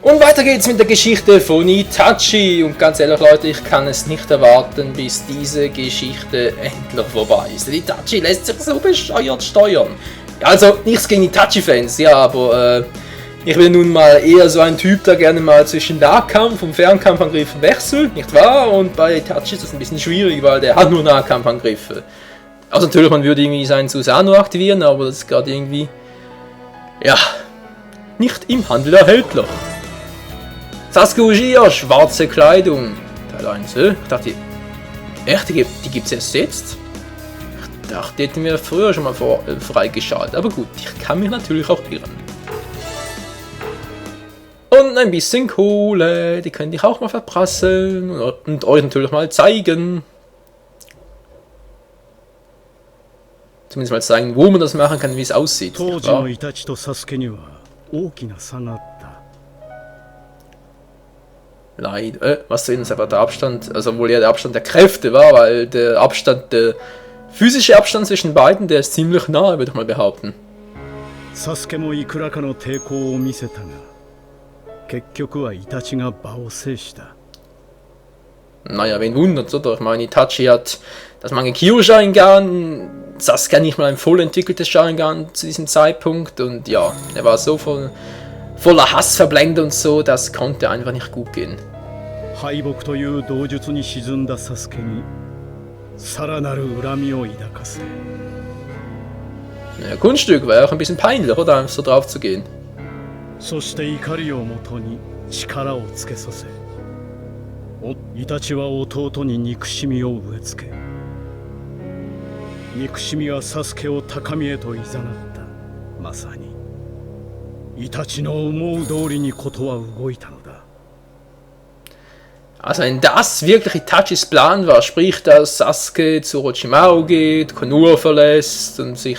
Und weiter geht's mit der Geschichte von Itachi. Und ganz ehrlich Leute, ich kann es nicht erwarten, bis diese Geschichte endlich vorbei ist. Denn Itachi lässt sich so bescheuert steuern. Ja, also nichts gegen Itachi-Fans, ja, aber ich bin nun mal eher so ein Typ, der gerne mal zwischen Nahkampf- und Fernkampfangriffen wechselt, nicht wahr? Und bei Itachi ist das ein bisschen schwierig, weil der hat nur Nahkampfangriffe. Also natürlich, man würde irgendwie seinen Susanoo aktivieren, aber das ist gerade irgendwie, ja, nicht im Handel erhältlich. Sasuke Uchiha, schwarze Kleidung. Teil 1, Ich dachte, echt, die gibt's erst jetzt? Ich dachte, die hätten wir früher schon mal freigeschaltet. Aber gut, ich kann mich natürlich auch irren. Und ein bisschen Kohle, die könnte ich auch mal verprasseln und euch natürlich mal zeigen. Zumindest mal zeigen, wo man das machen kann, wie es aussieht. Leider, was zu ist aber der Abstand, also wohl eher der Abstand der Kräfte war, weil der physische Abstand zwischen beiden, der ist ziemlich nahe, würde ich mal behaupten. Naja, wen wundert's, oder? Ich meine, Itachi hat das Mangekyo Sharingan, Sasuke nicht mal ein voll entwickeltes Sharingan zu diesem Zeitpunkt und ja, er war so voller Hass verblendet und so, das konnte einfach nicht gut gehen. Ja, Kunststück, war ja auch ein bisschen peinlich, oder? Einfach so drauf zu gehen. Also wenn das wirklich Itachis Plan war, sprich, dass Sasuke zu Orochimaru geht, Konoha verlässt und sich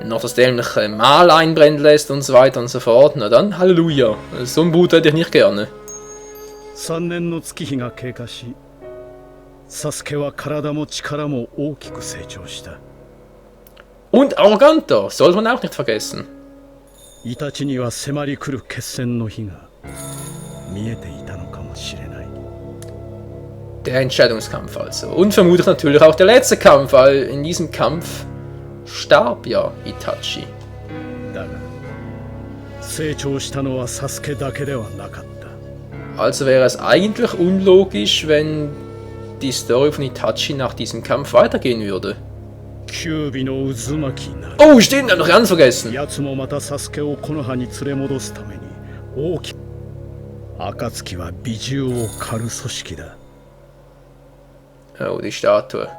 noch das dämliche Mal einbrennen lässt und so weiter und so fort, na dann Halleluja. So ein Brut hätte ich nicht gerne. Und arroganter, sollte man auch nicht vergessen. Der Entscheidungskampf also. Und vermutlich natürlich auch der letzte Kampf, weil in diesem Kampf starb ja Itachi. Also wäre es eigentlich unlogisch, wenn die Story von Itachi nach diesem Kampf weitergehen würde. Oh, stimmt, hab noch ganz vergessen. Oh, die Statue.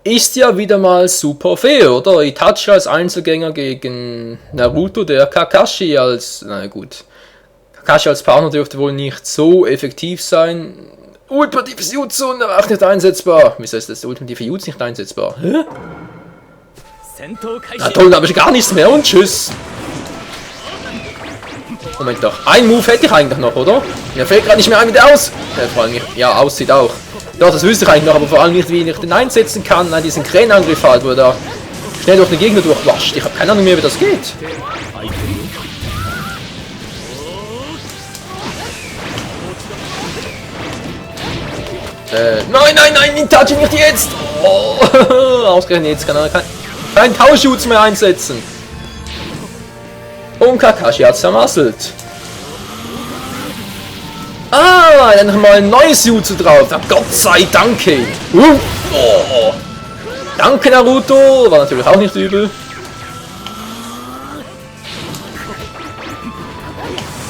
Ist ja wieder mal super fair, oder? Itachi als Einzelgänger gegen Naruto, der Kakashi als... Na gut. Kakashi als Partner dürfte wohl nicht so effektiv sein. Ultimatives Jutsu auch nicht einsetzbar. Wieso ist das ultimative Jutsu nicht einsetzbar? Hä? Na toll, da habe ich gar nichts mehr und tschüss. Moment doch, ein Move hätte ich eigentlich noch, oder? Mir fällt gerade nicht mehr ein, wie der vor allem nicht, ja, aussieht auch. Doch, das wüsste ich eigentlich noch, aber vor allem nicht, wie ich den einsetzen kann. Nein, diesen Krähenangriff halt, wo er da schnell durch den Gegner durchwascht. Ich habe keine Ahnung mehr, wie das geht. Nein, Itachi nicht jetzt! Oh, ausgerechnet jetzt kann er keinen Tauschschutz mehr einsetzen. Und Kakashi hat zermasselt. Ah, dann mal ein neues Jutsu drauf. Na, Gott sei Dank. Oh. Danke, Naruto. War natürlich auch nicht übel.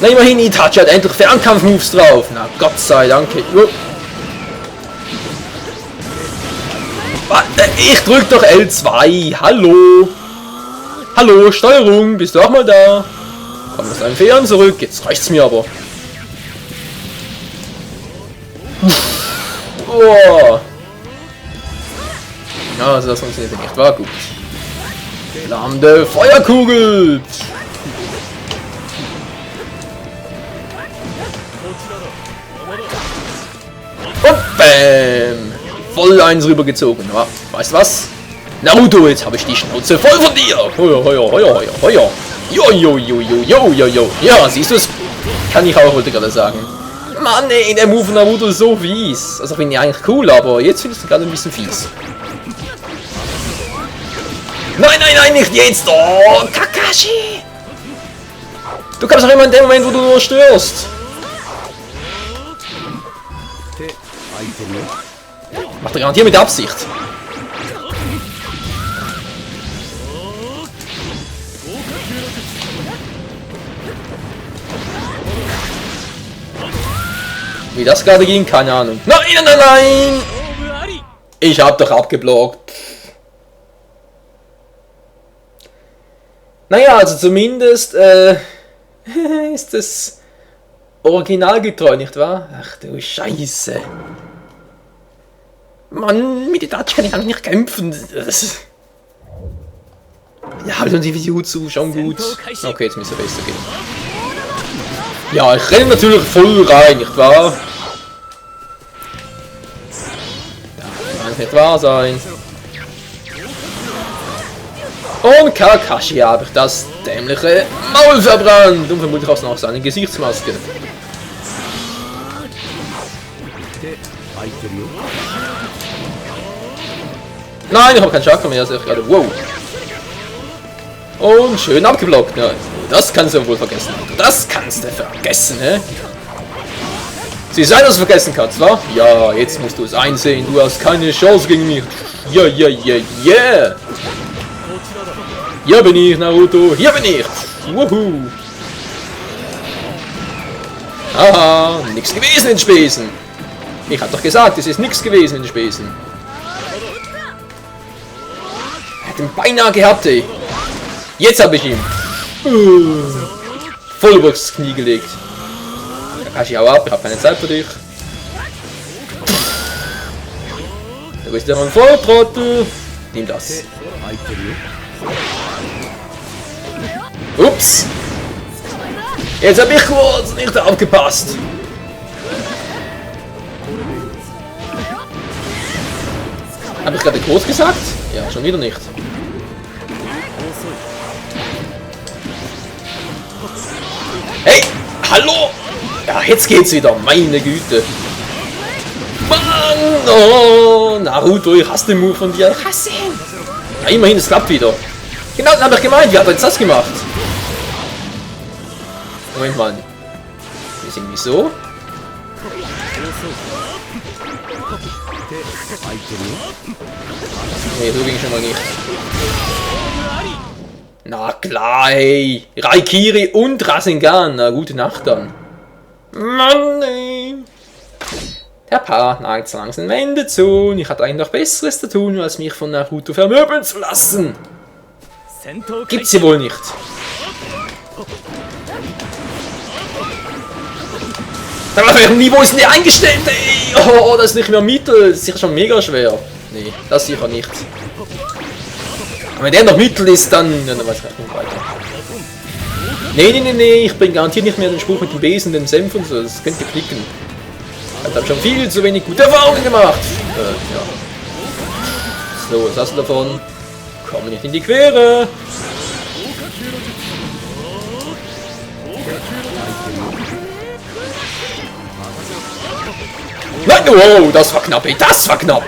Na, immerhin, Itachi hat endlich Fernkampf-Moves drauf. Na, Gott sei Dank. Ich drück doch L2. Hallo. Hallo, Steuerung. Bist du auch mal da? Komm aus deinem Federn zurück. Jetzt reicht's mir aber. Oh. Also das funktioniert nicht. War gut. Flammende Feuerkugel! Und bam! Voll eins rübergezogen. Ja, weißt du was? Naruto, jetzt habe ich die Schnauze voll von dir! Heuer, heuer, heuer, heuer, heuer! Jo, jo, jo, jo, jo, jo, jo! Ja, siehst du es? Kann ich auch, wollte gerade sagen. Mann, ey, der Move von Naruto ist so fies. Also finde ich eigentlich cool, aber jetzt finde ich es gerade ein bisschen fies. Nein, nein, nein, nicht jetzt! Oh, Kakashi! Du kommst auch immer in dem Moment, wo du nur störst. Macht er garantiert mit Absicht. Wie das gerade ging, keine Ahnung. Nein, nein, nein, nein! Ich hab doch abgeblockt. Naja, also zumindest ist es originalgetreu, nicht wahr? Ach du Scheiße. Mann, mit Itachi kann ich eigentlich nicht kämpfen. Ja, halt uns die Video zu, schon gut. Okay, jetzt müsste es besser gehen. Ja, ich renne natürlich voll rein, nicht wahr? Da kann es nicht wahr sein. Und Kakashi habe ich das dämliche Maul verbrannt. Und vermutlich auch noch seine Gesichtsmaske. Nein, ich habe keinen Chakra mehr, sehe ich gerade. Wow. Und schön abgeblockt. Ja, das kannst du wohl vergessen. Das kannst du vergessen, ne? Sie sein, dass du vergessen kannst, wa? Ja, jetzt musst du es einsehen. Du hast keine Chance gegen mich. Ja, ja, ja, yeah. Hier bin ich, Naruto. Hier bin ich. Wuhu. Haha, nichts gewesen in Spesen. Ich hab doch gesagt, es ist nichts gewesen in Spesen. Er hat ihn beinahe gehabt, ey. Jetzt habe ich ihn. Voll übers Knie gelegt. Kakashi, hau ab, ich hab keine Zeit für dich. Du bist ja ein Volltrottel. Nimm das. Ups. Jetzt hab ich kurz nicht aufgepasst. Habe ich gerade kurz gesagt? Ja, schon wieder nicht. Hey, hallo! Ja, jetzt geht's wieder, meine Güte. Mann, oh, Naruto, ich hasse den Move von dir. Ich hasse ihn. Ja, immerhin, es klappt wieder. Genau, das habe ich gemeint. Wie hat er jetzt das gemacht? Moment mal. Ist irgendwie so? Nee, so ging schon mal nicht. Na klar, hey. Raikiri und Rasengan. Na, gute Nacht dann. Mann, ey. Der Paar neigt so langsam Ende zu und ich hatte eigentlich noch Besseres zu tun, als mich von Naruto vermöbeln zu lassen. Gibt's hier wohl nicht. Aber auf welchem Niveau ist denn der eingestellt, ey? Oh, das ist nicht mehr Mittel. Das ist sicher schon mega schwer. Nee, das sicher nicht. Aber wenn der noch Mittel ist, dann weiß ich nicht weiter. Nee, ich bringe garantiert nicht mehr den Spruch mit dem Besen, dem Senf und so. Das könnt ihr klicken. Ich habe schon viel zu wenig gute Erfahrungen gemacht. Ja. So, was hast du davon? Komm nicht in die Quere. Nein, wow, das war knapp, ey, das war knapp.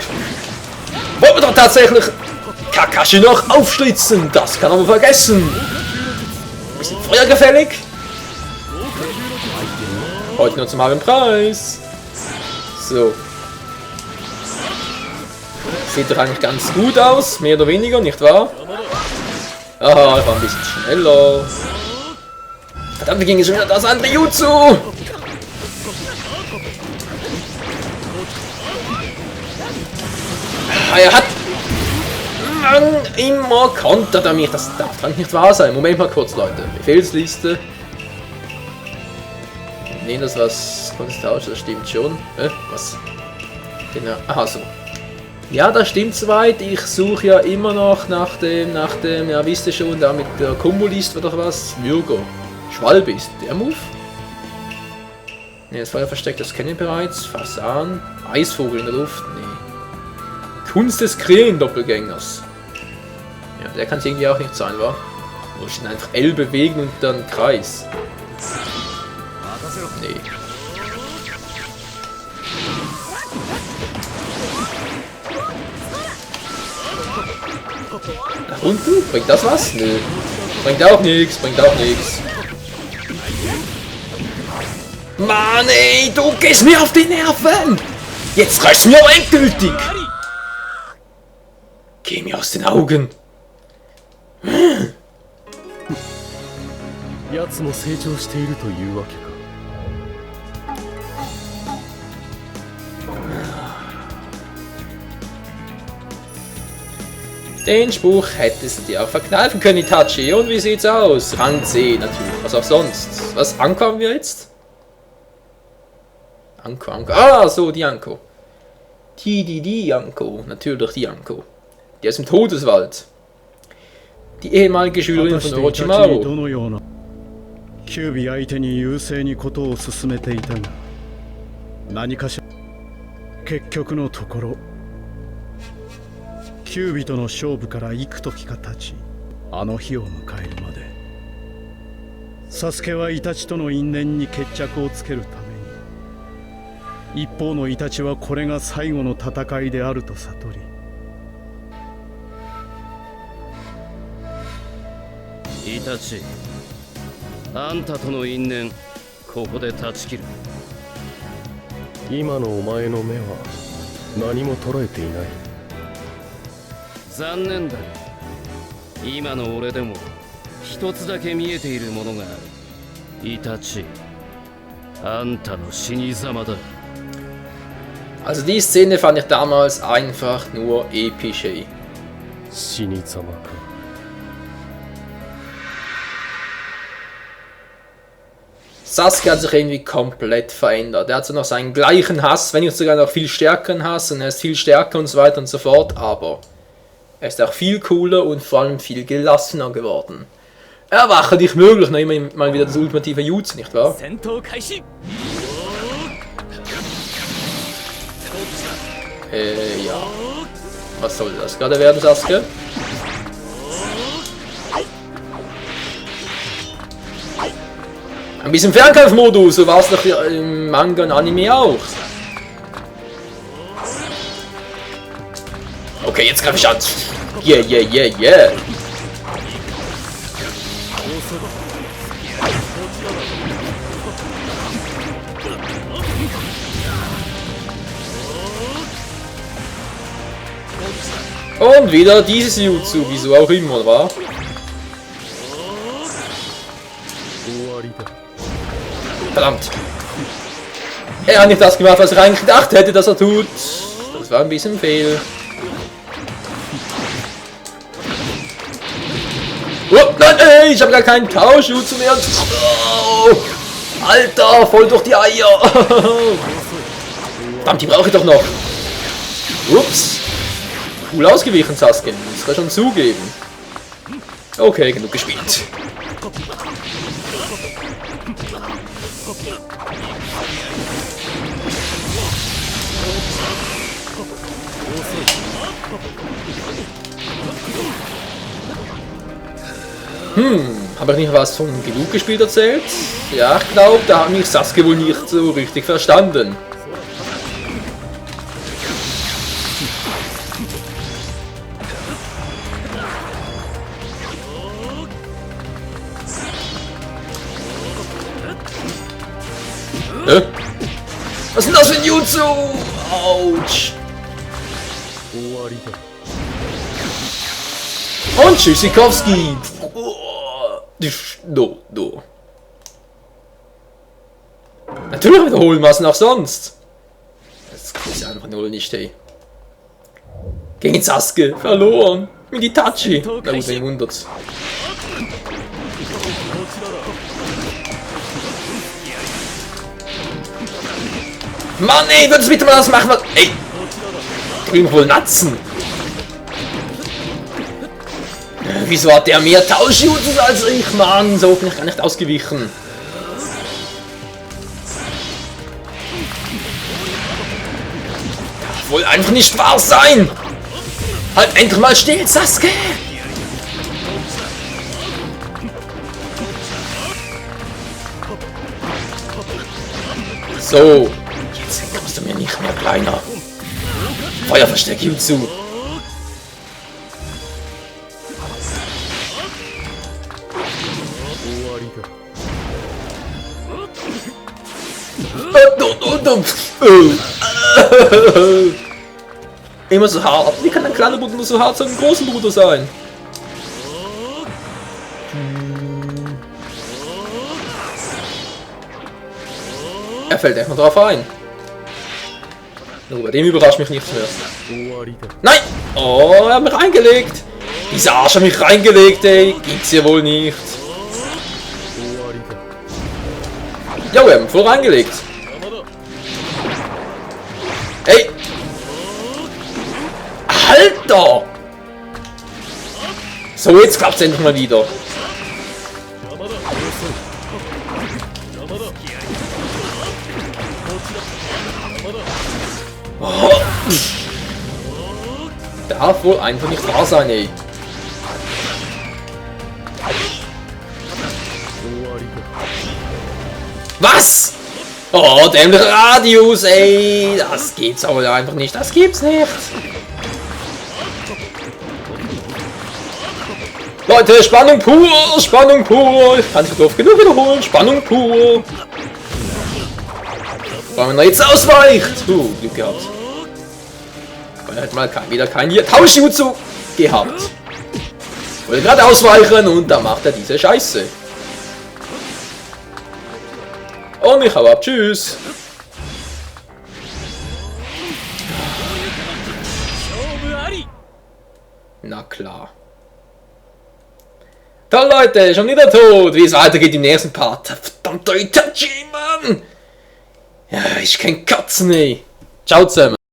Wollen wir doch tatsächlich Kakashi noch aufschlitzen? Das kann man vergessen. Ein bisschen feuergefällig. Heute nur zum halben Preis. So. Sieht doch eigentlich ganz gut aus, mehr oder weniger, nicht wahr? Aha, ich war ein bisschen schneller. Verdammt, wie ging es schon wieder das andere Jutsu? Ah, er hat... Mann, immer kontert er mich. Das darf doch nicht wahr sein. Moment mal kurz, Leute. Befehlsliste. Nee, das was... Konntest tauschen, das stimmt schon. Was? Genau. Aha, so. Ja, das stimmt soweit. Ich suche ja immer noch nach dem, ja wisst ihr schon, da mit der Kombolist oder was? Würger. Schwalbe ist der Move? Ne, das Feuer versteckt, das kenne ich bereits. Fasan. Eisvogel in der Luft. Nee. Kunst des Krähen-Doppelgängers. Ja, der kann es irgendwie auch nicht sein, wa? Wo steht einfach L bewegen und dann Kreis. Nee. Nach unten? Bringt das was? Nö. Bringt auch nichts, bringt auch nichts. Mann ey, du gehst mir auf die Nerven! Jetzt reicht's mir aber endgültig! Geh mir aus den Augen! 奴も成長しているというわけか。Den Spruch hättest du dir auch verkneifen können, Itachi. Und wie sieht's aus? Rang 10 natürlich. Was auch sonst. Was, Anko haben wir jetzt? Anko. Ah, so, die Anko. Die Anko. Natürlich die Anko. Die aus dem Todeswald. Die ehemalige Schülerin von Orochimaru. キュービ相手に優勢にことを進めていたが、何かしら結局のところキュービとの勝負から幾時か経ち、あの日を迎えるまでサスケはイタチとの因縁に決着をつけるために、一方のイタチはこれが最後の戦いであると悟り、イタチ、あんたとの因縁ここで断ち切る。今のお前の目は何も捉えていない。残念だ。今の俺でも一つだけ見えているものがある。イタチ、あんたの死に様だ。 Also die Szene fand ich damals einfach nur episch. Ey. 死に様か。 Sasuke hat sich irgendwie komplett verändert. Er hat so noch seinen gleichen Hass, wenn nicht sogar noch viel stärkeren Hass und er ist viel stärker und so weiter und so fort, aber er ist auch viel cooler und vor allem viel gelassener geworden. Erwache dich möglich, noch immer mal wieder das ultimative Jutsu, nicht wahr? Ja. Was soll das gerade werden, Sasuke? Ein bisschen Fernkampfmodus, so war es doch im Manga und Anime auch. Okay, jetzt greife ich an. Yeah. Und wieder dieses Jutsu, wieso auch immer, wa? Verdammt. Er hat nicht das gemacht, was er eigentlich gedacht hätte, dass er tut. Das war ein bisschen fehl. Oh, nein, ey, ich habe gar keinen Tauschjutsu mehr. Oh, Alter, voll durch die Eier. Verdammt, die brauche ich doch noch. Ups. Cool ausgewichen, Sasuke. Das kann schon zugeben. Okay, genug gespielt. Habe ich nicht was von genug gespielt erzählt? Ja, ich glaube, da hat mich Sasuke wohl nicht so richtig verstanden. Was ist denn das für ein Jutsu? Autsch. Und Tschüssikowski. Do. Natürlich wiederholen, was noch sonst. Das ist ja einfach nur nicht, ey. Gegen Sasuke, verloren. Mit Itachi. Na gut, wen wundert's. Mann, ey, würdest du bitte mal das machen, was... Ey! bringt wohl Natzen. Wieso hat der mehr Tauschjutsus als ich, Mann? So bin ich gar nicht ausgewichen. Darf wohl einfach nicht wahr sein! Halt endlich mal still, Sasuke! So, jetzt kommst du mir nicht mehr, Kleiner. Feuerversteck Jutsu. Immer so hart. Wie kann ein kleiner Bruder nur so hart zu einem großen Bruder sein? Er fällt einfach drauf ein. Nur bei dem überrascht mich nichts mehr. Nein! Oh, er hat mich reingelegt. Dieser Arsch hat mich reingelegt, ey. Gibt's hier wohl nicht. Ja, wir haben voll reingelegt. Ey! Alter! So, jetzt klappt's endlich mal wieder. Oh. Darf wohl einfach nicht wahr sein, ey. Was? Oh, dämlicher Radius, ey. Das geht's aber einfach nicht. Das gibt's nicht. Leute, Spannung pur. Spannung pur. Ich kann nicht oft genug wiederholen. Spannung pur. Weil man jetzt ausweicht. Glück gehabt. Weil er hat mal wieder kein Tauschjutsu gehabt. Wollte gerade ausweichen und da macht er diese Scheiße. Und ich hau ab. Tschüss. Na klar. Toll, Leute. Schon wieder tot. Wie es weitergeht im nächsten Part. Verdammter Itachi, Mann. Ja, ich kenn Katzen, ey. Ciao zusammen.